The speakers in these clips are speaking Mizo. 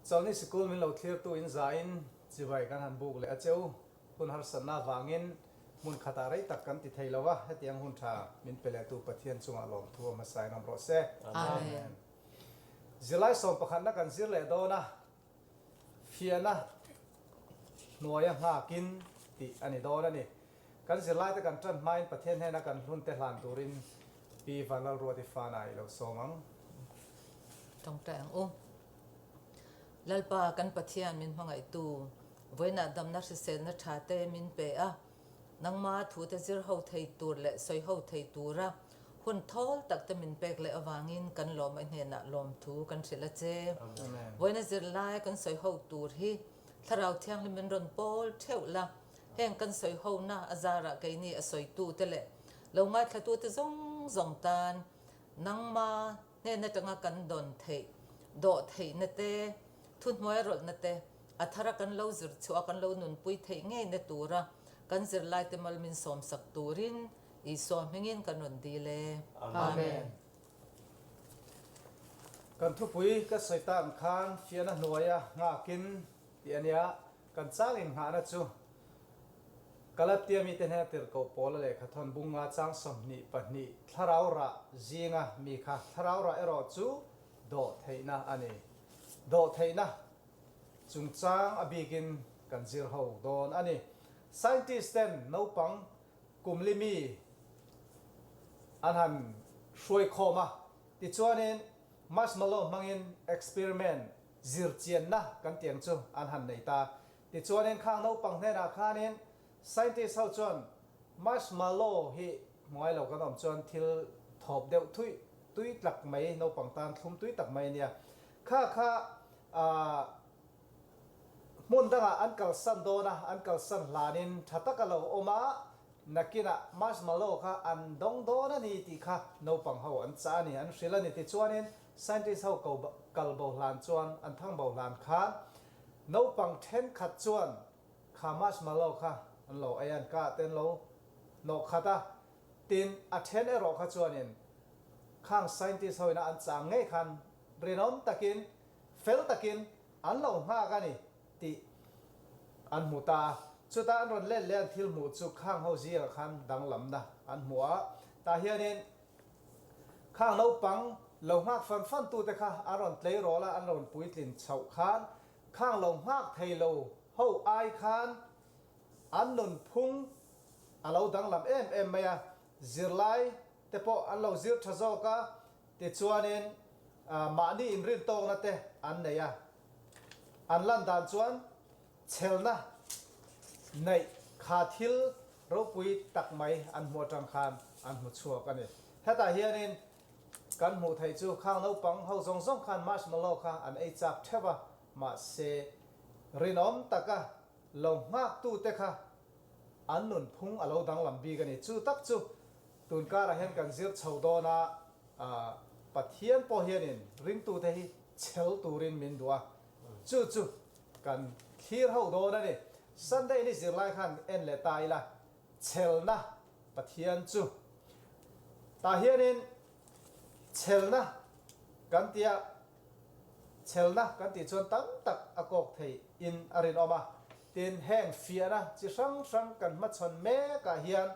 Chawlhni sikul min lo thlirtu in zain chibai kan han buk leh a cheu. Hun harsatna avangin hmun khatah rei tak kan ti thei lo a, hetiang hun tha min pe lehtu Pathian chungah lawmthu a hmasa in awm rawh se. Amen. Zirlai sawm pakhatna kan zir leh dawn a, fiahna hnuaia nghakin tih a ni dawn a ni. Kan zirlaite kan tan hmain Pathian hnena kan hlunte hlan turin Pi Vanlalruati Fana i lo sawm ang. Tawngtai ang u. Lalpa kan Pathian min hmangaihtu, vawiinah damna hriselna tha te min pe a, nangma thute zir ho thei tur leh sawi ho thei tura hun thawl tak te min pek leh avangin kan lawm a hnenah lawmthu kan hrilh a che. Vawiina zirlai kan sawi ho tur hi Thlarau Thianghlim min rawn pawl theuh la, Heng kan sawi hona a zarah keini a sawitute leh lo ngaithlatute zawng zawng tan nangma hnen atanga kan dawn theih, dawh theihna te, thuhnuai rawlhna te, a thara kan lo zir chhuah a kan lo nunpui theih ngeina tura kan zirlaite mal min sawmsak turin Isua hmingin kan rawn dil e. Amen. Kan thupui ka sawi tak ang khan fiahna hnuaia nghakin tih a nia. Kan chang inghahna chu Galatia mite hnena tirhkoh Paula lehkha thawn bunga chang 22 thlarau rah zinga mi kha thlarau rah erawh chu dawh theihna a ni. Dawh theihna chungchang a bikin kan zir ho dawn a ni. Scientist ten naupang kum li mi an han hruai khawm a, tichuanin marshmallow hmangin experiment Zirchianna kan tih ang chu an han nei ta. Tichuanin khang naupang hnenah khanin scientist ho chuan marshmallow hi hmuai lo kan awm chuan thil thawp deuh thui tui tlak mai naupang tan thlum tui tak mai ania. Kha kha aah hmun dangah an kalsan dawn a, an kalsan hlanin tha taka lo awm a, nakinah marshmallow kha an dawng dawn a ni tih kha naupang ho an chah a ni, an hrilh a ni. Tichuanin Scientist ho ko kal bo hlan chuan an thang bo hlan khan naupang thenkhat chuan kha marshmallow kha an lo ei a, an kah te an lo nawh khat a, tin a then erawh kha chuanin khang scientist ho ina an chang ngei khan rinawm takin fel takin an lo nghak a ni tih an hmu ta a. Chutah an rawn let leh an thil hmuh chu khang ho zingah khan danglamna an hmu a, tah hianin Khang naupang lo nghak fan fan tute kha an rawn tleirawl a, an rawn puitlin chhoh khan khang lo nghak thei lo ho ai khan an nunphung a lo danglam em em mai a, zirlai te pawh an lo zir tha zawk a, tichuanin mahni inrintawkna te an nei a, an lan dan chuan Chhelna neih kha thil ropui tak mai an hmuh atang khan an hmu chhuak a ni. Hetah hianin kan hmuh theih chu khang naupang ho zawng zawng khan marshmallow kha an ei chak theuh a, mahse rinawm taka lo nghaktute kha an nunphung a lo danglam bik a ni. Chu tak chu tun karah hian kan zir chho dawn a, Pathian pawh hianin ringtute hi chhel turin min duh a, chu chu Kan thlir ho dawn a ni. Sunday ni zirlai khan en leh ta ila, chhelna Pathian chu. Tah hianin chhelna kan tia, chhelna kan tih chuan tam tak a kawk thei in a rinawm a. Tin, heng fiahna chi hrang hrang kan hmachhawn mekah hian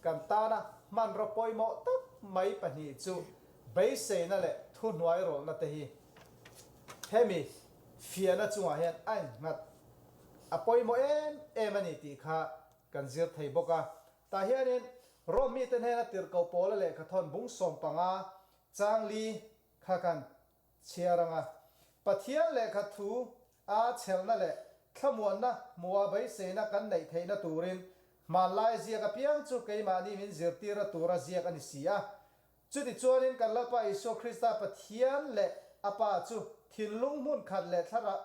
kan tana hmanraw pawimawh tak mai pahnih chu beiseina leh thuhnuairawlhna te hi hemi Fiahna chungah hian a innghat a pawimawh em em a ni tih kha kan zir thei bawk a. Tah hianin Rome mite hnena tirhkoh Paula lehkhathawn bung 15 changli kha kan chhiar ang a. Pathian lehkha thu a chhelna leh thlamuanna hmuha beiseina kan neih theihna turin hmanlai ziak apiang chu keimahni min zirtirna tura ziak a ni si a. Chutichuanin kan Lalpa Isua Krista Pathian leh a Pa chu thinlung hmun khat leh thlarah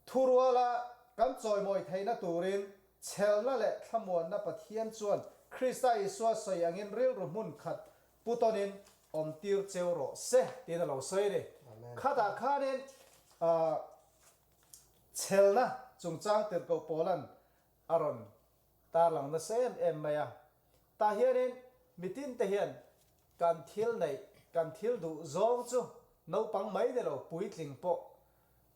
thuruala kan chawimawi theihna turin chhelna leh thlamuanna Pathian chuan Krista Isua sawi angin rilru hmun khat pu tawnin awmtir cheu rawh se tiin a lo sawi a ni. Khatah khanin chhelna chungchang tirhkoh Paula'n a rawn tarlang nasa em em mai a. Tah hianin mitin te hian kan thil neih, kan thil duh zawng chu naupang mai ni lo, puitling pawh.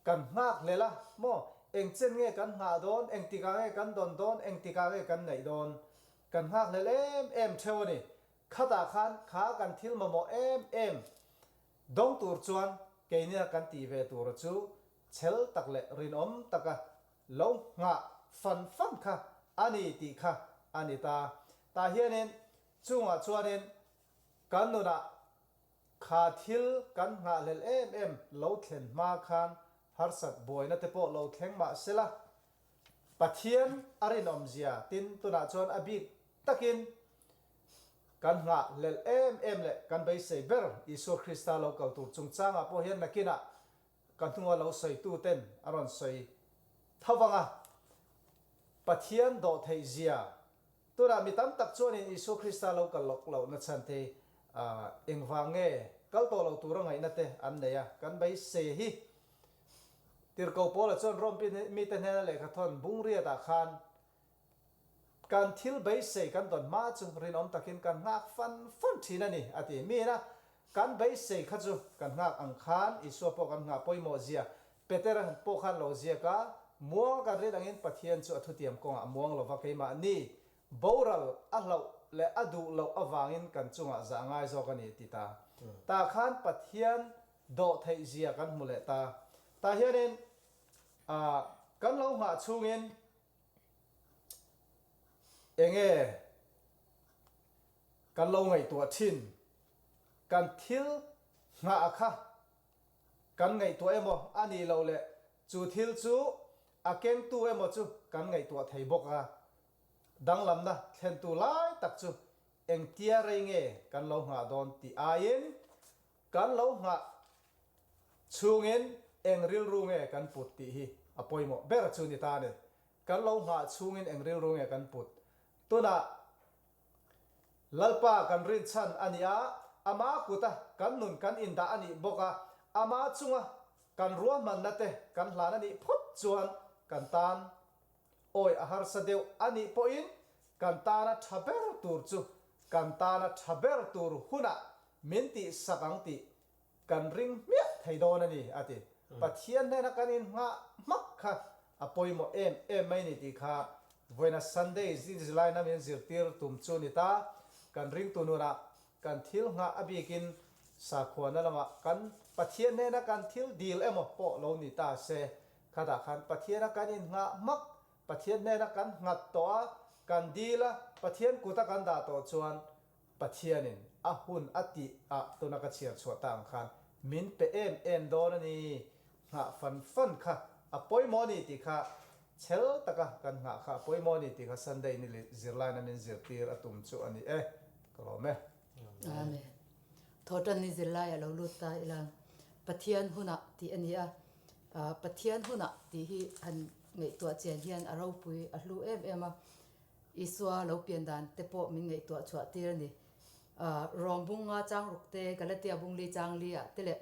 Kan nghak hlel a, maw? Eng chen nge kan nghah dawn, engtikah nge kan dawn dawn, engtikah nge kan neih dawn? Kan nghak hlel em em theuh a ni. Khatah khan kha kan thil mamawh em em dawng tur chuan keinia kan tih ve tura chu chhel tak leh rinawm taka lo nghah fan fan kha a ni tih kha a ni ta. Tah hianin chungah chuanin kan nunah Kha thil kan nghahhlelh em em lo thlen hma khan harsat buaina te pawh lo thleng mah sela, Pathian a rinawmzia tin tunah chuan a bik takin kan nghahhlelh em em leh kan beisei ber Isua Krista lo kal tur chungchangah pawh hian nakinah ka hnua lo sawitu ten a rawn sawi tho vang a, Pathian dawhtheih zia Tunah mi tam tak chuanin Isua Krista lo kal lawk lohna chhan te engvang nge kal tawh lo tura ngaihna te an nei a, kan beisei hi. Tirhkoh Paula chuan Rom mite hnena lehkhathawn bungriatah khan kan thil beisei kan dawn hma chu rinawm takin kan nghak fan fan thin a ni a ti. Miin a kan beisei kha chu kan nghak ang khan Isua pawh kan nghah pawimawh zia Petera pawh khan lo ziak a, Muang kan rin angin Pathian chu a thutiam kawngah a muang lova keimahni boral a hlauh leh a duh loh avangin kan chungah zah ngai zawk a ni ti ta. Tah khan Pathian dawh theih zia kan hmu leh ta. Tah hianin kan lo nghah chhungin enge kan lo ngaihtuah thin kan thil nghah kha Kan ngaihtuah emaw a nih loh leh chu thil chu a kengtu emaw chu kan ngaihtuah thei bawk a. Danglamna thlentu lai tak chu engtia rei nge kan lo nghah dawn tih aiin kan lo nghah chhungin eng rilru nge kan put tih hi a pawimawh ber chu ni ta a ni. Kan lo nghah chhungin eng rilru nge kan put? Tunah Lalpa kan rinchhan a ni a, ama kuta kan nun kan indah a nih bawk a, ama chunga kan ruahmanna te kan hlan a nih phawt chuan kan tan awi a harsa deuh a nih pawhin kan tana tha ber tur chu kan tana tha ber tur hunah min tihsak ang tih Kan ring hmiah thei dawn a ni, a ti. Pathian hnena kan inhngah hmak kha a pawimawh em em mai ni tih kha vawiina Sunday zilai min zirtir tum chu ni ta. Kan ringtu nunah kan thil nghah a bikin sakhuana lamah kan Pathian hnena kan thil dil emaw pawh lo ni ta se, khatah khan Pathiana kan inhngah hmak, Pathian hnena kan nghat tawh a, kan dil a, Pathian kuta kan dah tawh chuan Pathianin a hun a tih ah tuna ka chhiar chhuah ta ang khan min pe em em dawn a ni, nghah fan fan kha a pawimawh a ni tih kha chhel taka kan nghah kha a pawimawh a ni tih kha Sunday ni leh zirlaina min zirtir a tum chu a ni e, ka lawm e. Amen. Thawhtan ni zirlai a lo lut ta ila Pathian hunah tih a ni a, Pathian hunah tih hi han ngaihtuah chian hian a ropui a hlu em em a, Isua lo pian dan te pawh min ngaihtuah chhuah tir a ni. Rom bung nga chang ruk te, Galatia bung li chang li ah te leh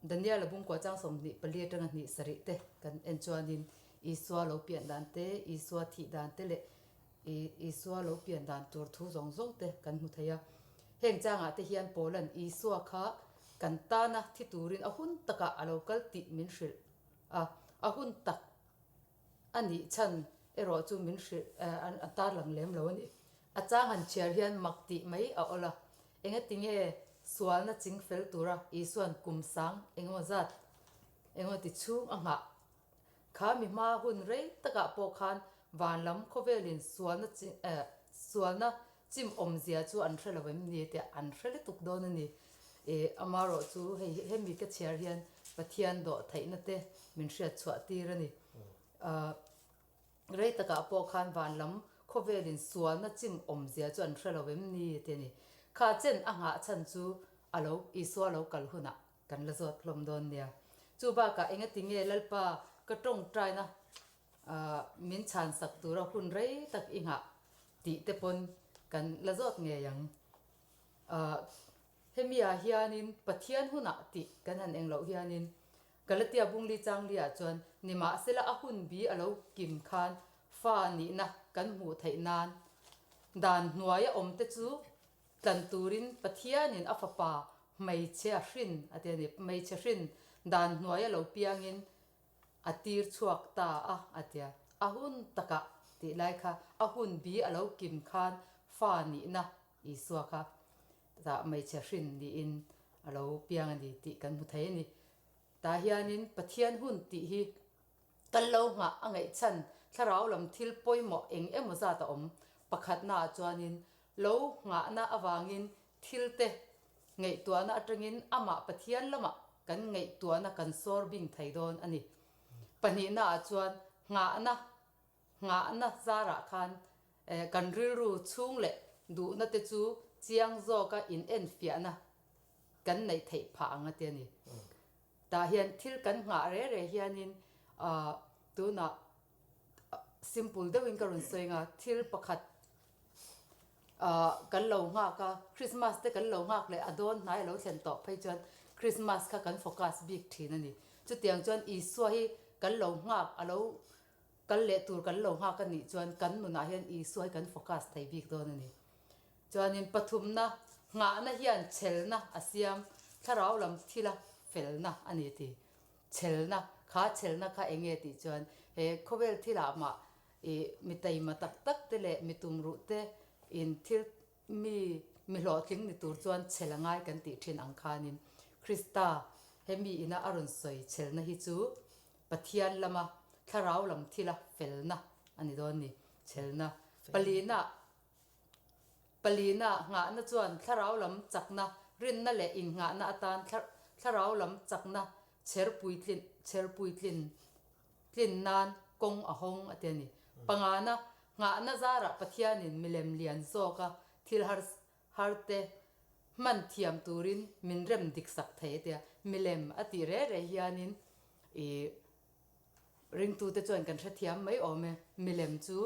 Daniela bung kua chang 24 atanga hnih sarih te kan en chuanin Isua lo pian dan te, Isua thih dan te leh Isua lo pian dan tur thu zawng zawng te kan hmu thei a. Heng changah te hian Paula'n Isua kha kan tana thi turin a hun takah a lo kal tih min hrilh a, a hun tak A nih chhan erawh chu min hrilh a tarlang lem lo a ni. A chang han chhiar hian mak tih mai a awl a, engatinge sualna ching fel tura Isua'n kum sang engemaw zat engemaw ti chhung a nghah kha mi hma hun rei takah pawh khan van lam khawvelin sualna sualna chim awmzia chu an hre lo em ni tih an hre lutuk dawn a ni. Ih amarawh chu hei hemi ka chhiar hian Pathian dawh theihna te min hriat chhuah tir a ni. Ahh rei takah pawh khan van lam khawvelin sualna chim awmzia chu an hre lo em ni tih a ni. Kha chen a nghah chhan chu a lo Isua lo kal hunah kan la zawt hlawm dawn nia. Chu bakah engatinge Lalpa ka tawngtaina ahh min chhan sak tura hun rei tak i nghah tih te pawn kan la zawt ngei ang. Ahh hemi ah hianin Pathian hunah tih kan han eng loh hianin Galatia bungli changli ah chuan nimahsela a hun bi a lo kim khan fa nihna kan hmuh theih nan dan hnuaia awm te chu tlan turin Pathianin a fapa. Hmeichhe hrin a ti a ni. Hmeichhe hrin dan hnuaia lo piangin a tir chhuak ta a a ti a. A hun takah tih lai kha a hun bi a lo kim khan fa nihna Isua kha tah hmeichhe hrin niin a lo piang a ni tih kan hmu thei a ni. Tah hianin Pathian hun tih hi Kan lo nghah a ngaih chhan thlarau lam thil pawimawh eng emaw zat a awm. Pakhatnaah chuanin lo nghahna avangin thilte ngaihtuahna atangin amah Pathian lamah kan ngaihtuahna kan sawr bing thei dawn a ni. Pahnihnaah chuan nghahna nghahna zarah khan kan rilru chhung leh duhna te chu chiang zawka inenfiahna kan neih theih phah ang a ti a ni. Tah hian thil kan nghah re re hianin ahh tunah simple deuhin ka rawn sawi anga thil pakhat ahh kan lo nghak a, Christmas te kan lo nghak leh a dawn hnai a lo thlen tawh phei chuan Christmas kha kan focus bik thin a ni. Chutiang chuan Isua hi kan lo nghak a lo kal leh tur kan lo nghak a nih chuan kan nunah hian Isua hi kan focus thei bik dawn a ni. Chuanin pathumna, nghahna hian chhelna a siam, thlarau lam thila felna a ni ti. Chhelna, kha chhelna kha eng nge tih chuan he khawvel thilah mah ih mi taima tak tak te leh mi tumruh te in thil mi mi hlawhtling ni tur chuan chhel a ngai kan tih thin ang khanin Krista he mi ina a rawn sawi chhelna hi chu Pathian lama thlarau lam thila felna a ni dawn ni. Chhelna palina Palina nghahna chuan thlarau lam chakna, rinna leh innghahna atan thlarau lam chakna chher puitlin chher puitlin tlin nan kawng a hawng a ti a ni. Pangana nghahna zarah Pathianin milem lian zawka thil har harte hman thiam turin min rem dik sak thei a ti a. Milem a tih reh reh hianin ih Ringtute chuan kan hrethiam mai awm e, milem chu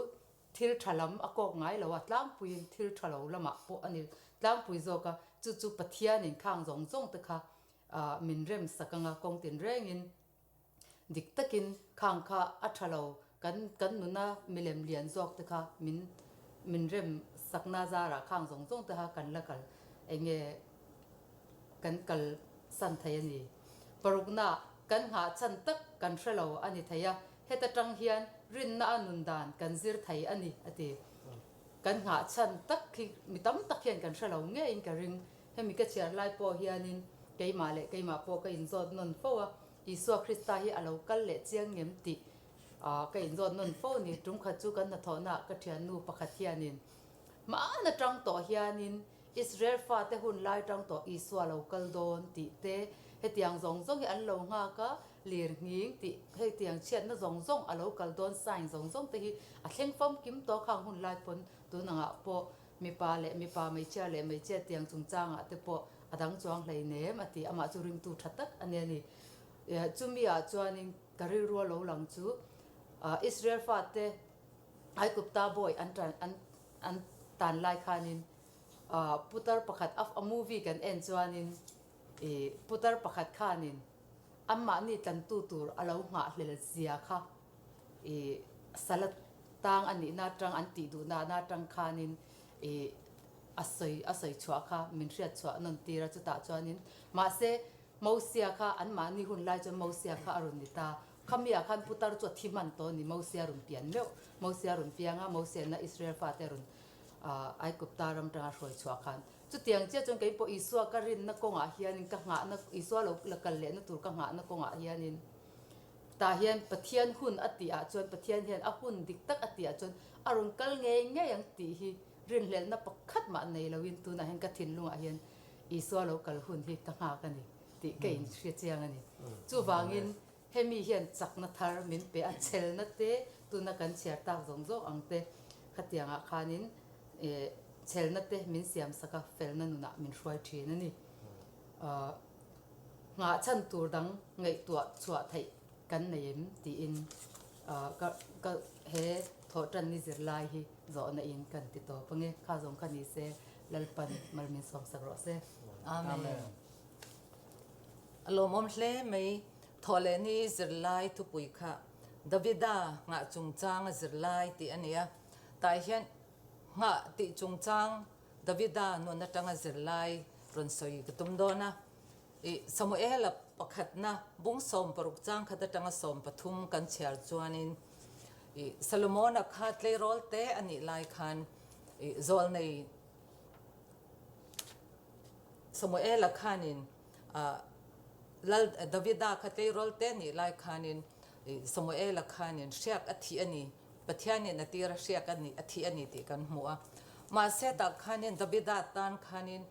thil tha lam a kawk ngai lo a, tlangpuiin thil tha lo lamah pawh a ni tlangpui zawk a, chu chu Pathianin khang zawng zawng te kha min remsak anga kawng tin rengin dik takin khang kha a tha lo kan kan nuna milem lian zawk te kha min min rem sakna zarah khang zawng zawng te kha kan la kal eng nge kan kal san thei a ni. Parukna, kan nghah chhan tak kan hre lo a ni thei a, heta tang hian rinna a nun dan kan zir thei a ni, a ti. Kan nghah chhan tak hi mi tam tak hian kan hre lo ngeiin ka ring. Hemi ka chhiar lai pawh hianin keimah leh keimah pawh ka inzawt nawn fo a, Isua Krista hi a lo kal leh chiang ngem tih ka inzawt nawn fo a ni. Tum khat chu kan hnathawhnaah ka thiannu pakhat hianin hmaan atang tawh hianin Israel fate hun lai tang tawh Isua lo kal dawn tih te, hetiang zawng zawng hi an lo nghak a, lir nghing tih hetiang chhiatna zawng zawng a lo kal dawn sign zawng zawng te hi a thleng famkim tawh khang hun lai pawn tun angah pawh mipa leh mipa hmeichhia leh hmeichhia tiang chungchangah te pawh a dang chuang hlei nem a ti amah chu ringtu tha tak a nia ni. Chumi ah chuanin ka rilru a lo lang chu Israel fate Aikupta bawi an an an tan lai khanin Putar pakhat a movie kan en chuanin ih putar pakhat khanin anmahni tlantu tur a lo nghahhlel zia kha ih sala tang a nihna atang an tih duhna na atang khanin ih a sawi a sawi chhuah kha min hriat chhuah nawn tir a chutah chuanin mahse Mosia kha anmahni hun lai chuan Mosia kha a rawn ni ta khamiah khan putar chu a thi hman tawh a ni Mosia rawn pian meuh Mosia rawn piang a Mosiana Israel fate a rawn Aikupta ram tanga hruai chhuah khan chutiang chiah chuan kei pawh Isua ka rinna kawngah hianin ka nghahna Isua lo la kal lehna tur ka nghahna kawngah hianin tah hian Pathian hun a tih ah chuan Pathian hian a hun dik tak a tih ah chuan a rawn kal ngei ngei ang tih hi rinhlelhna pakhat mah nei loin tunah hian ka thinlungah hian Isua lo kal hun hi ka nghak a ni tih ka inhria chiang a ni. Chuvangin Hemi hian chakna thar min pe a, chelna te tuna kan chhiar tak zawng zawng ang te khatiangah khanin chelna te min siam sak a, felna nunah min hruai thin a ni. Nghah chhan tur dang ngaihtuah chhuah theih kan nei em tiin ka ka he thawhtanni zirlai hi zawhna in kan ti tawp ange, kha zawng kha ni se Lalpan mal min sawm sak rawh se. Amen. A lawmawm hle mai. Thawhlehni zirlai thupui kha Davida nghah chungchang a zirlai tih a ni a. Tah hian nghah tih chungchang Davida nun atanga zirlai rawn sawi ka tum dawn a. I Samuela pakhatna bung 60 chang khat atanga 13 kan chhiar chuanin i Solomona kha tleirawl te a nih lai khan i zawlnei Samuela khanin Lal Davida kha tleirawl te a nih lai khanin i Samuela khanin hriak a thih a ni, Pathianin a tir a hriak a nih a thih a ni tih kan hmu a. Mahse tah khanin Davida tan khanin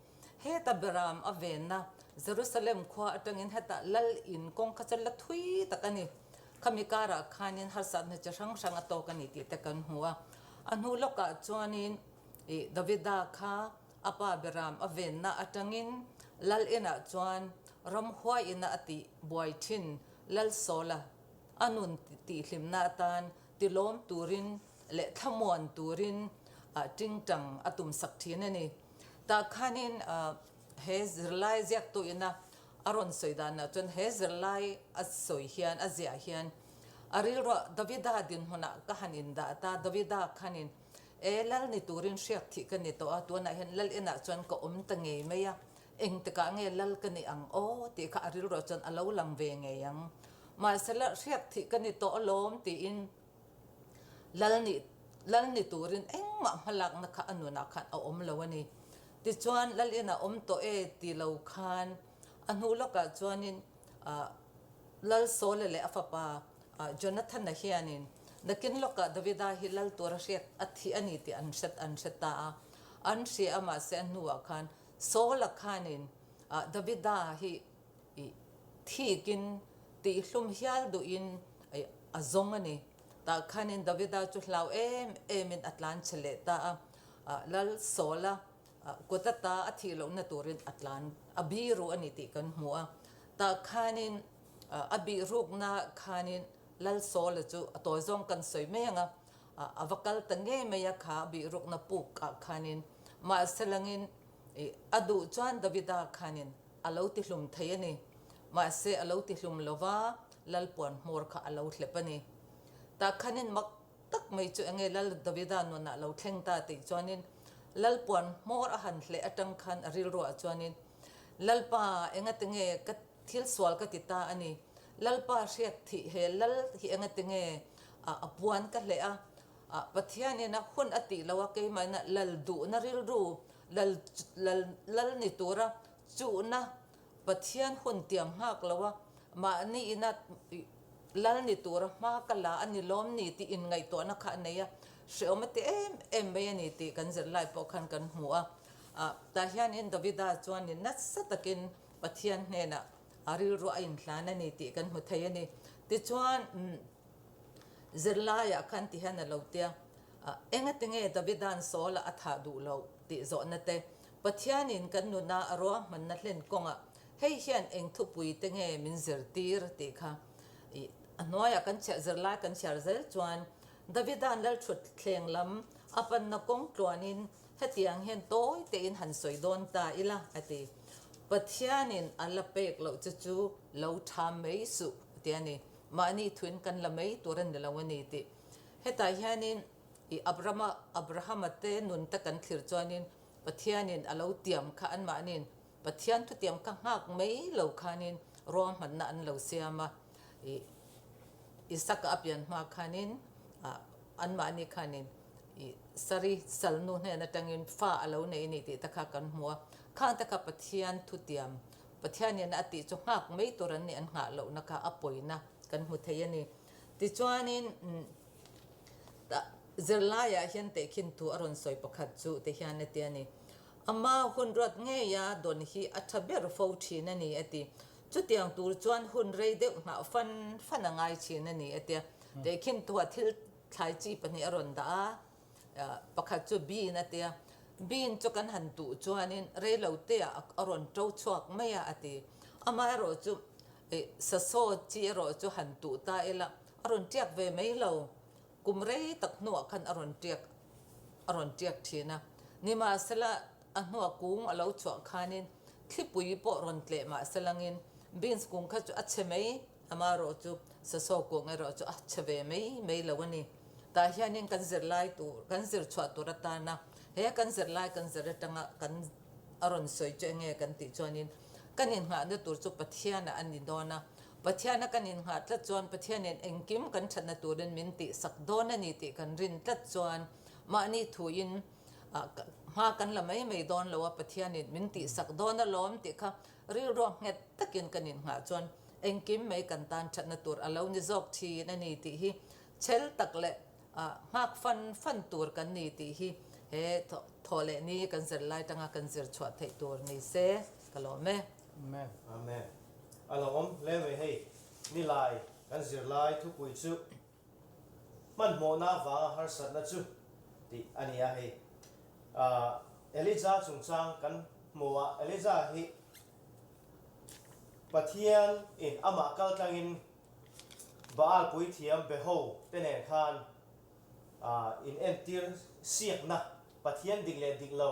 Heta Beram a venna Jerusalem khua atangin heta Lal in kawng kha chu la thui tak a ni. Khami karah khanin harsatna chi hrang hrang a tawk a ni tih te kan hmu a. A hnu lawkah chuanin ih Davida kha a pa Beram a venna atangin Lal inah chuan ramhuai ina a tih buai thin Lal Sawla a nun tihhlimna atan tilawm turin leh thlamuan turin tingtang a tumsak thin a ni. Tah khanin he zirlai ziaktu ina a rawn sawi danah chuan he zirlai a sawi hian a ziah hian a rilruah Davida dinhmunah ka han indah ta, Davida khanin e lal ni turin hriak thih ka ni tawh a, tunah hian lal inah chuan ka awm ta ngei mai a, engtikah nge lal ka nih ang aw tih kha a rilruah chuan a lo lang ve ngei ang. Mahsela hriak thih ka ni tawh alawm tiin Lal nih Lal ni turin engmah hmalakna kha a nunah khan a awm lo a ni. Tichuan Lal in a awm tawh e ti lo khan a hnu lawkah chuanin Lal Saula leh a fapa Jonathana hianin nakin lawkah Davida hi Lal tura hriat a thi a ni tih an hre an hre ta a. An hria a mahse a hnuah khan Saula khanin Davida hi I thikin tihhlum hial duhin a zawng a ni. Tah khanin Davida chu hlau em emin a tlan che leh ta a, Lal Saula kut ata a thih lohna turin a tlan a biru a ni tih kan hmu a. Tah khanin a bihrukna khanin Lal Saula chu a tawi zawng kan sawi mai ang a, a va kal ta ngei mai a kha a bihrukna puk ah khanin mahse langin a duh chuan Davida khanin A lo ti hlum thei a ni. Mahse, a lo ti hlum lo va, Lal puan hmawr kha a lo hlep a ni. Tah khanin mak tak mai chu enge Lal Davida nunah lo thleng ta tih chuanin Lal puan hmawr a han hleh atang khan a rilruah chuanin, Lalpa, engatinge ka thil sual ka ti ta a ni? Lalpa hriat thih he Lal hi engatinge a puan ka hleh a? Pathianin a hun a tih lo a, keimahina Lal duhna rilru Lal lal lal ni tura chuhna Pathian hun tiam nghak lo a, mahni ina lal ni tura hma ka la a ni lawm ni tih inngaihtuahna kha a nei a, hreawm a ti em em mai a ni tih kan zirlai pawh khan kan hmu a. Tah hianin Davida chuanin nasa takin Pathian hnenah a rilru a inhlan a ni tih kan hmu thei a ni. Tichuan zirlaiah khan ti hian a lo tia. Engatinge Davida'n Saul-a a thah duh loh tih zawhna te, Pathianin kan nuna a ruahmanna hlen kawngah hei hian eng thupui te nge min zirtir tih kha i a hnuaiah kan chhiah zirlai kan chhiar zel chuan Davida'n Lalṭhutthleng lam a panna kawng tluanin hetiang hian tawi tein han sawi dawn ta ila a ti. Pathianin a la pek loh che chu lo ṭha mai suh a ti a ni. Mahni thuin kan la mai tur a ni lo a ni tih Hetah hianin i Abrama, Abrahama te nun te kan thlir chuanin Pathianin a lo tiam kha anmahniin Pathian thutiam kha nghak mai lo khanin ruahmanna an lo siam a, i Isaka a pian hma khanin anmahni khanin i Sari salnu hnen atangin fa a lo nei a ni tih te kha kan hmu a, khang te kha Pathian thutiam, Pathianin a tih chu nghak mai tur an nih an nghah lohna kha a pawina kan hmu thei a ni. Tichuanin zirlaiah hian tehkhin thu a rawn sawi pakhat chu ti hian a ti a ni. Ama hun ruat ngeia dawn hi a tha ber fo thin a ni a ti. Chutiang tur chuan hun rei deuh nghah fan fan a ngai thin a ni a tia. Tehkhin thua thil thlai chi pahnih a rawn dah a, pakhat chu bean a tia. Bean chu kan han tuh chuanin reilo teah a rawn to chhuak mai a a ti. Amaherawhchu Ih, sasaw chi erawh chu han tuh ta ila, a rawn tiak ve mai lo. Kum rei tak hnuah khan a rawn tiak, a rawn tiak thin a. Nimahsela, a hnua kung a lo chhuah khanin thlipui pawh rawn tleh mahselangin beans kung kha chu a chhe mai, amaherawh chu sasaw kung erawh chu a chhe ve mai mai lo a ni. Tah hianin kan zirlai tur, kan zir chhuah tur atana he kan zirlai kan zir atanga kan a rawn sawi chu enge kan tih chuanin. Kan innghahna tur chu Pathianah a ni dawn a. Pathiana kan innghah tlat chuan Pathianin engkim kan thatna turin min tihsak dawn a ni tih kan rin tlat chuan mahni thuin hma kan la mai mai dawn lo a, Pathianin min tihsak dawn alawm tih kha rilruah nghet takin kan innghah chuan engkim mai kan tan thatna tur a lo ni zawk thin a ni tih hi chhel tak leh Nghak fan fan tur kan ni tih hi he thawh leh ni kan zir lai tanga kan zir chhuah theih tur ni se ka lawm e. Amen. Amen. A lo awm hle mai hei nilai kan zir lai thupui chu hmanhmawhna avanga harsatna chu tih a ni a hei Elijah chungchang kan hmu a Elijah hi Pathian in amah kaltlangin Baal puithiam Beho te nen khan in entir siakna, Pathian dik leh dik lo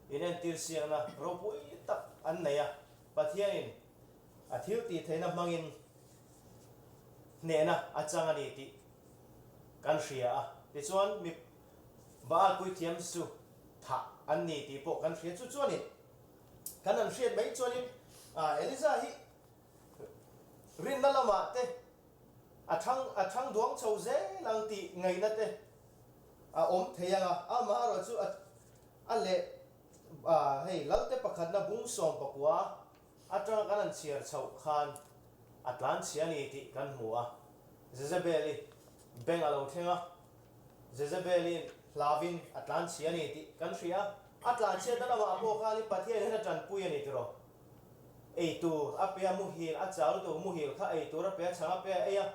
in entir siakna ropui tak an nei a. Pathianin a thil tih theihna hmangin hnehna a chang a ni tih kan hria a. Tichuan mi Baal puithiam chu thah an ni tih pawh kan hria. Chu chuanin kan han hriat mai chuanin Eliza hi Rinna lamah te a thang a thang duang chho zel ang tih ngaihna te a awm thei ang a, amaherawhchu a a leh hei Lalte pakhatna bung 19 atanga kan han chhiar chhoh khan a tlan chhia a ni tih kan hmu a, Jezebel-i beng a lo thleng a. Jezebel-in hlauin a tlanchhia a ni tih kan hria a, a tlanchhiatna lamah pawh khanin Pathian hian a tanpui a ni tiraw? Ei tur a pe a, muhil a chau lutuk, muhil kha ei tur a pe a, chhang a pe a ei a,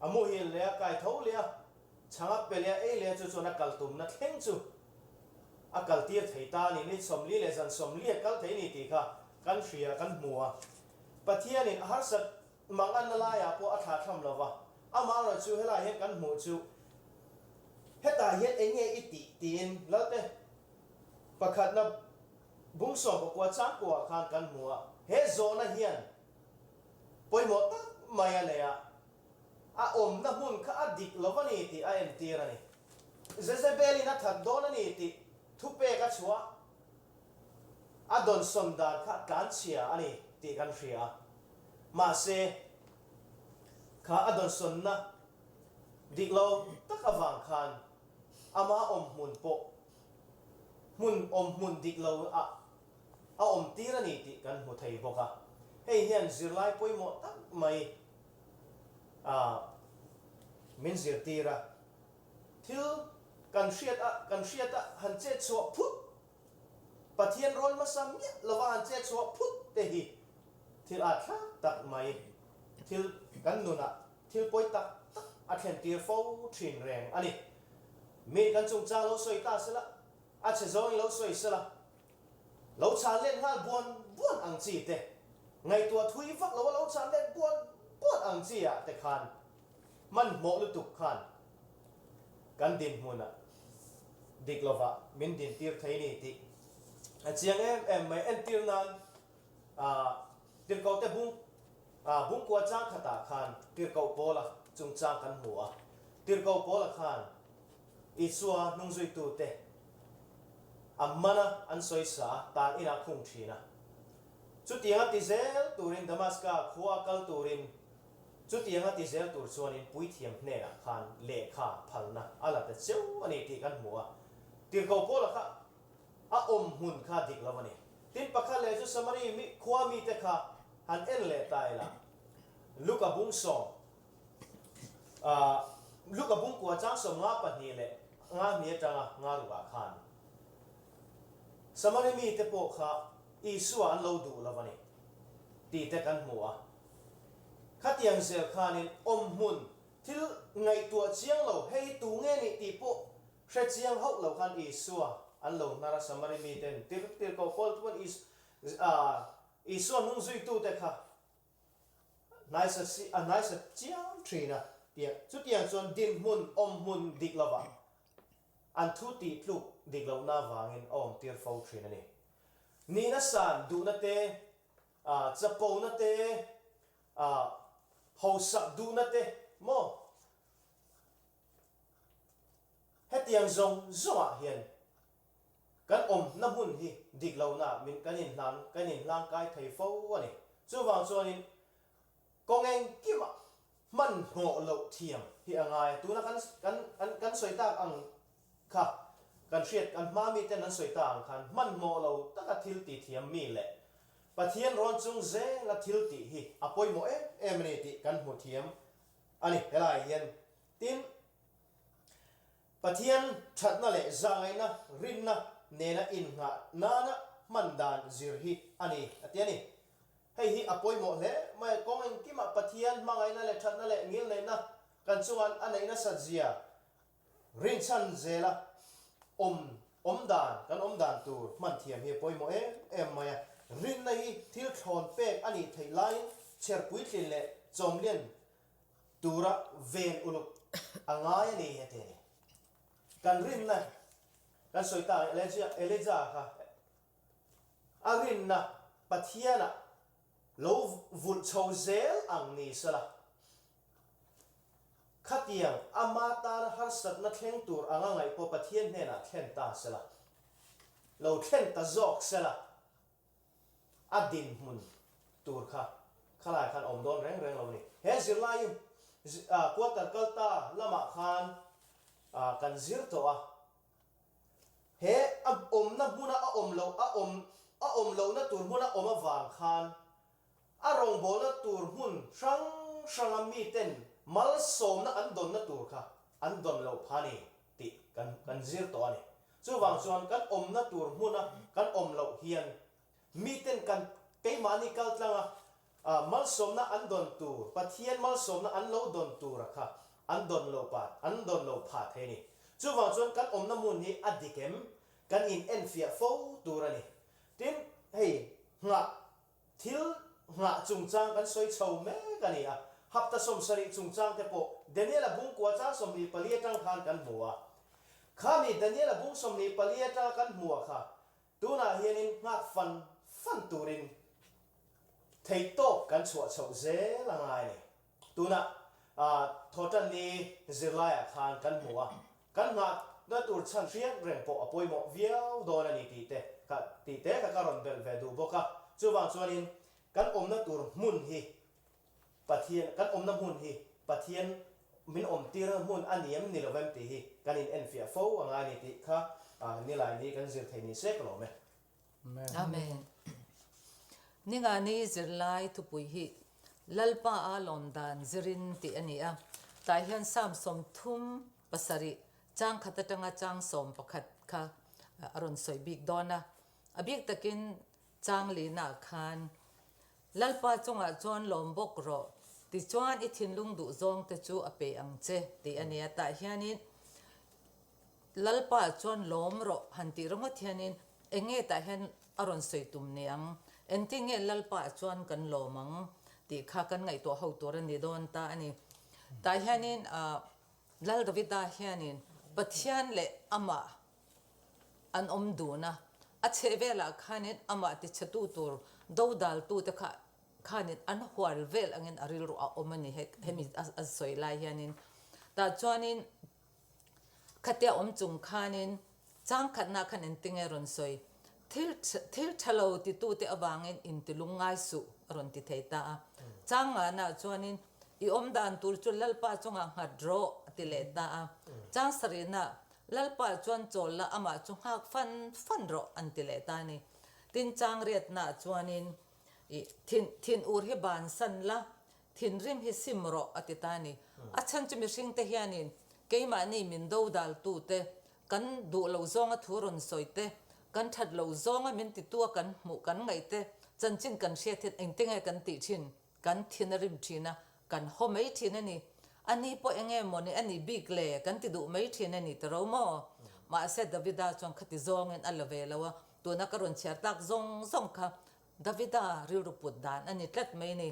a muhil leh a kai tho leh a, chhang a pe leh a ei leh a, chu chuan a kal tumna thleng chu a kal tir thei ta a ni, ni 40 leh zan 40 a kal thei a ni tih kha kan hria, kan hmu a. Pathianin a harsat Manganna laiah pawh a thlah tham lo va, amaherawh chu helaiah hian kan hmuh chu hetah hian eng nge i tih tiin Lalte pakhatna bung 19 changkuah khan kan hmu a, he zawhna hian pawimawh tak mai a nei a, a awmna hmun kha a dik lo a ni tih a entir a ni. Jezebel-in a that dawn a ni tih thupek a chhuah. A dawnsawn dan kha tlanchhia a ni tih kan hria a, mahse kha a dawnsawnna dik lo tak avang khan ama awmhmun pawh hmun awmhmun dik lo ah a awm tir a ni tih kan hmu thei bawk a. Hei hian zirlai pawimawh tak mai ah min zirtir a, thil kan hriat a kan hriat a han chet chhuah phut Pathian rawn hmasa miah lova han che chhuah phut te hi thil at thlak tak mai, thil kan nunah thil pawi tak tak a thlen tir fo thin reng a ni. Mi kan chungchang lo sawi ta sela, a chhe zawngin lo sawi sela, lo chhan let nghal buan buan ang chi te, ngaihtuah thui vak loa lo chhan let buan buan ang chi ah te khan hmanhmawh lutuk khan kan dinhmunah dik lovah min dintir thei ni tih a chiang em em mai. Entir nan Tirhkohte bung bungkua chang khatah khan Tirhkoh Paula chungchang kan hmu a. Tirhkoh Paula khan Isua hnungzuitute a man a, an sawisa a, tan inah khung thin a. Chutianga ti zel turin Damaska khua kal turin Chutiang a ti zel tur chuanin puithiam hnenah khan lehkha phalna a la ta cheu a ni tih kan hmu a. Tirhkoh Paula kha a awm hmun kha dik lo a ni. Tin, pakhat leh chu Samari mi khua mite kha han en leh ta ila, Luka bung sawm, Luka bung kua chang 52 leh nga hnih atanga nga rukah khan Samari mite pawh kha Isua an lo duh lo a ni tih te kan hmu a. Khatiang zel khanin awmhmun thil ngaihtuah chiang lo, hei hi tu nge nih tih pawh hre chiang hauh lo khan Isua an lo hnar a, Samari miten tir tir ko pawl chuan Isua hnung zuitute kha hnaisa a hnaisa chiang thin a tia chutiang chuan dinhmun awmhmun dik lovah an thu tih tluk dik lohna avangin a awmtir fo thin a ni. Nihna san duhna te A chapona te, a hausak duhna te maw? Hetiang zawng zawngah hian Kan awmna hmun hi dik lohna min kan inhlan kan inhlang kai thei fo a ni. Chuvang chuanin kawng engkimah hmanhmawh loh thiam hi a ngai a. Tuna kan kan kan kan sawi tak ang kha kan hriat kan hma miten an sawi ta ang khan hmanhmawh lo taka thil ti thiam mi leh Pathian rawn chung zela thil tih hi a pawimawh em em a ni tih kan hmu thiam a ni helaiah hian. Tin, Pathian thatna leh zahngaihna rinna nena innghah nana hman dan zir hi a ni, a ti a ni. Hei hi a pawimawh hle mai a, kawng engkimah Pathian hmangaihna leh thatna leh ngilneihna kan chungan a neih nasat zia rinchhan zela awm awm dan kan awm dan tur hman thiam hi a pawimawh em em mai a. Rinna hi thil thlawn pek a nih theih laiin chher puitlin leh chawmlian tura ven uluk a ngai a ni heti a ni. Kan rinna kan sawi tak ang Elijah Elijah kha a rinna Pathianah lo vulh chho zel ang ni sela khatiang ama tana harsatna thleng tur anga ngaih pawh Pathian hnenah thlen ta sela lo thlen ta zawk sela A dinhmun tur kha khalai khan awm dawn reng reng lo a ni. He zirlai quarter kal ta lamah khan kan zir tawh a. He a awmna hmuna a awm loh a awm a awm lohna tur hmuna awm avang khan a rawngbawlna tur hmun hrang hranga miten malsawmna an dawnna tur kha an dawn loh pha a ni tih kan kan zir tawh a ni. Chuvang chuan kan awmna tur hmuna kan awm loh hian miten kan keimahni kal tlanga malsawmna an dawn tur, Pathian malsawmna an lo dawn tura kha an dawn lo pa an dawn lo phah thei a ni. Chuvang chuan kan awmna hmun hi a dik em? Kan in enfiah fo tur a ni. Tin, hei nghah Thil nghah chungchang kan sawi chho mek a ni a, hapta 70 chungchang te pawh Daniela bung kua chang 24 atang khan kan hmu a. Khami Daniela bung 24 atanga kan hmu a kha tunah hianin nghak fan fan turin theihtawp kan chhuah chhoh zel a ngai a ni. Tunah Thawhtanni zirlaiah khan kan hmu a, kan nghahna tur chhan hriat reng pawh a pawimawh viau dawn a ni tih te kha tih te kha ka rawn belh ve duh bawk a. Chuvang chuanin kan awmna tur hmun hi Pathian kan awmna hmun hi Pathian min awmtirna hmun a ni em ni lovem tih hi kan in enfiah fo a ngai a ni tih kha nilai ni kan zir thei ni se ka lawm e. Amen. Ningani zirlai thupui hi Lalpa a lawm dan zirin tih a ni a. Tah hian Psalm 37 chang khat atanga chang 11 kha a rawn sawi bik dawn a. A bik takin chang lina khan Lalpa chungah chuan lawm bawk rawh, tichuan i thinlung duh zawng te chu a pe ang che tih a ni a. Tah hianin Lalpa chuan lawm rawh han tih ringawt hianin eng nge tah hian a rawn sawi tum ni ang? Engtin nge Lalpa chuan kan lawm ang tih kha kan ngaihtuah ho tur a ni dawn ta a ni. Tah hianin Lal Davida hianin Pathian leh amah an awm dun a, a chhehvelah khanin amah tichhetu tur dodaltute kha khanin an hual vel angin a rilru a awm a ni hemi a sawi lai hianin. Tah chuanin Khatia awm chung khanin changkhatna khan engtinge rawn sawi? Thil thil tha lo titute avangin intilung ngai suh a rawn ti thei ta a. Changngahna chuanin i awm dan tur chu Lalpa chungah nghat rawh a ti leh ta a. Chang sarihna Lalpa chuan chawl la amah chu nghak fan fan rawh an ti leh ta a ni. Tin changriatna chuanin i thin thin ur hi bansan la Thinrim hi sim rawh a ti ta a ni. A chhan chu mihringte hianin keimahni min dodaltute, kan duh lo zawnga thu rawn sawi te, kan that lo zawnga min titua kan hmuh kan ngaih te, chanchin kan hriat hian engte nge kan tih thin, kan thin a rim thin a, kan haw mai thin a ni. A ni pawh enge mawni a nih bik le kan ti duh mai thin a ni ta ro maw? Mahse Davida chuan khati zawngin a la ve lo a, tuna ka rawn chhiar tak zawng zawng kha Davida rilru put dan a ni tlat mai ni.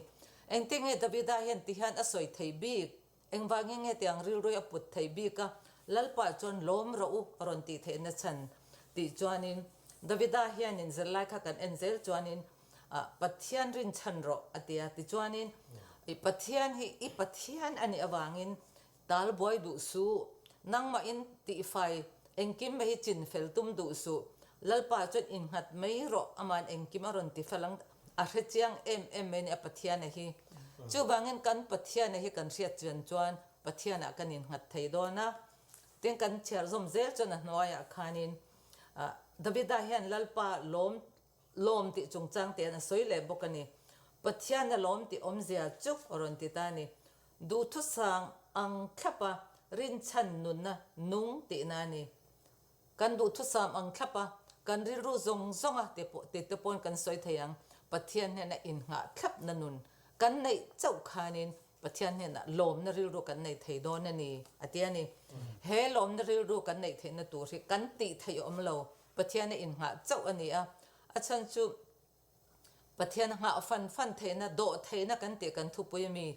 Engtin nge Davida hian ti hian a sawi theih bik? Engvangin nge tiang rilru hi a put theih bik a? Lalpa chuan lawm rawh u a rawn tih theihna chhan tih chuanin Davida hianin zirlai kha kan en zel chuanin Pathian rinchhan rawh a ti a. Tichuanin Pathian hi i Pathian a nih avangin Tal buai duh suh. Nangmahin tihfai engkim mai hi chin fel tum duh suh. Lalpa chuan innghat mai rawh, ama'n engkim a rawn ti fel ang, a hre chiang em em mai a ni a Pathiana hi. Chuvangin kan Pathiana hi kan hriat chian chuan Pathianah kan innghat thei dawn a. Tin, kan chhiar zawm zel chuan a hnuaiah khanin Davida hian Lalpa lawm lawm tih chungchang te an a sawi leh bawk a ni. Pathiana lawm tih awmzia chu a rawn ti ta a ni. Duhthusang ang thlapa rinchhan nunna nung tihna a ni. Kan duhthusam ang thlap a, kan rilru zawng zawng a ti pawh ti te pawn kan sawi thei ang, Pathian hnena innghah thlapna nun kan neih chauh khanin Pathian hnenah lawmna rilru kan nei thei dawn a ni a ti a ni. He lawmna rilru kan neih theihna tur hi kan tih theih awm lo, Pathiana innghah chauh a ni a, a chhan chu Pathian nghah fan fan theihna, dawh theihna kan tih kan thupui a mi.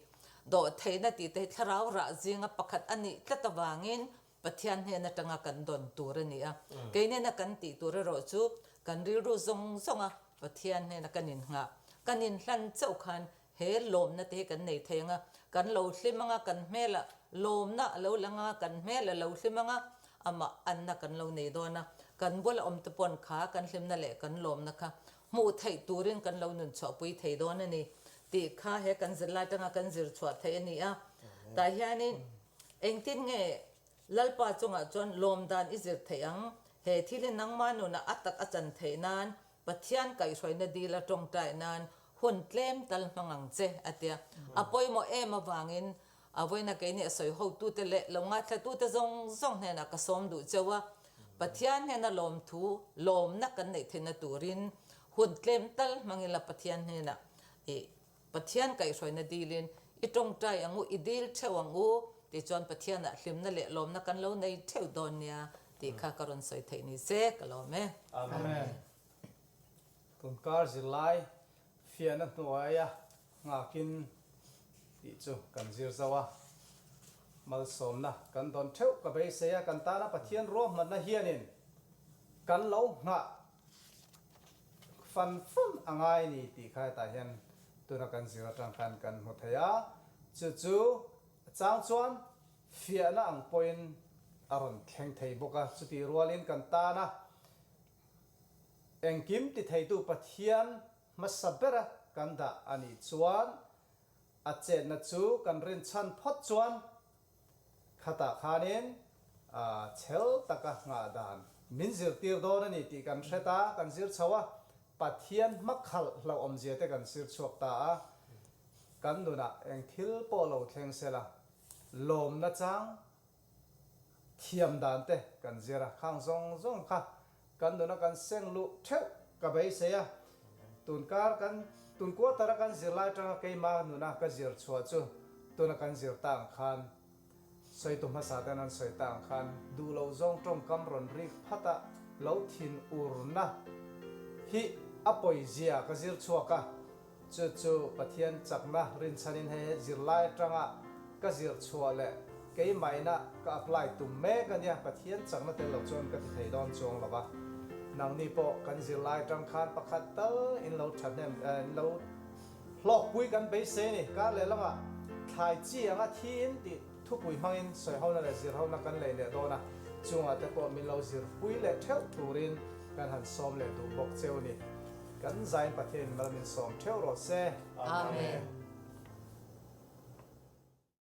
Dawh theihna tih te hi thlarau rah zinga pakhat a nih tlat avangin Pathian hnen atanga kan dawn tur a ni a. Kei nena kan tih tur erawh chu kan rilru zawng zawnga Pathian hnena kan innghah, kan inhlan chauh khan He lawmna te hi kan nei thei ang a, kan lo hlim ang a, kan hmelah lawmna a lo lang ang a, kan hmel a lo hlim ang a, amah anna kan lo nei dawn a, kan bula awm te pawn kha kan hlimna leh kan lawmna kha hmuh theih turin kan lo nun chhuahpui thei dawn a ni tih kha he kan zirlai atanga kan zir chhuah theih a ni a. Tah hianin engtin nge Lalpa chungah chuan lawm dan i zir theih ang? He thil hi nangmah nunah a tak a chan theih nan Pathian kaihhruaina dil a tawngtai nan hun tlem tal hmang ang che, a ti a. A pawimawh em avangin a vawiina keini a sawi hotute leh lo ngaithlatute zawng zawng hnenah ka sawm duh cheu a. Pathian hnena lawmthu lawmna kan neih theihna turin hun tlem tal hmang ila Pathian hnenah i Pathian kaihhruaina dilin i tawngtai ang u, i dil theuh ang u tih chuan Pathianah hlimna leh lawmna kan lo nei theuh dawn nia tih kha ka rawn sawi theih ni se ka lawm e. Amen. Tunkar zirlai fiahna hnuaia nghakin tih chu kan zir zauh a. Malsawmna kan dawn theuh ka beisei a, kan tana Pathian ruahmanna hianin kan lo nghah Fan fan a ngai ni tih kha hetah hian tuna kan zir atang khan kan hmu thei a, chu chu a chang chuan fiahna ang pawhin a rawn thleng thei bawk a, chutih rualin kan tana engkim ti theitu Pathian hmasa bera kan dah a nih chuan a chetna chu kan rinchhan phawt chuan Khatah khanin chhel taka nghah dan min zirtir dawn a ni tih kan hre ta, kan zir chho a, Pathian hmakhalh hlauhawmzia te kan sir chhuak ta a, kan nunah eng thil pawh lo thleng sela lawmna chang thiam dan te kan zir a, khang zawng zawng kha Kan nuna kan seng luh theuh ka beisei a, tunkar kan tun quarter a kan zir lai atanga keima nuna ka zir chhuah chu tuna kan zir ta ang khan sawitu hmasa ten an sawi ta ang khan duh loh zawng tawngkam rawn rik phat a lo thin urna hi a pawizia ka zir chhuak a. Chu chu Pathian chakna rinchhanin hei zirlai atanga ka zir chhuah leh keimahina ka apply tum mek a nia, Pathian chakna tel lo chuan ka ti thei dawn chuang lo va. Nangni pawh kan zirlai atang khan pakhat tal in lo thahnem in lo hlawkpui kan beisei a ni. Kar leh lamah thlai chi anga thiin tih thupui hmangin sawihona leh zirhona kan lei leh dawn a, chungah te pawh min lo zirpui leh theuh turin kan han sawm leh duh bawk cheu a ni. Kan zain Pathian in mal min sawm theuh rawh se. Amen.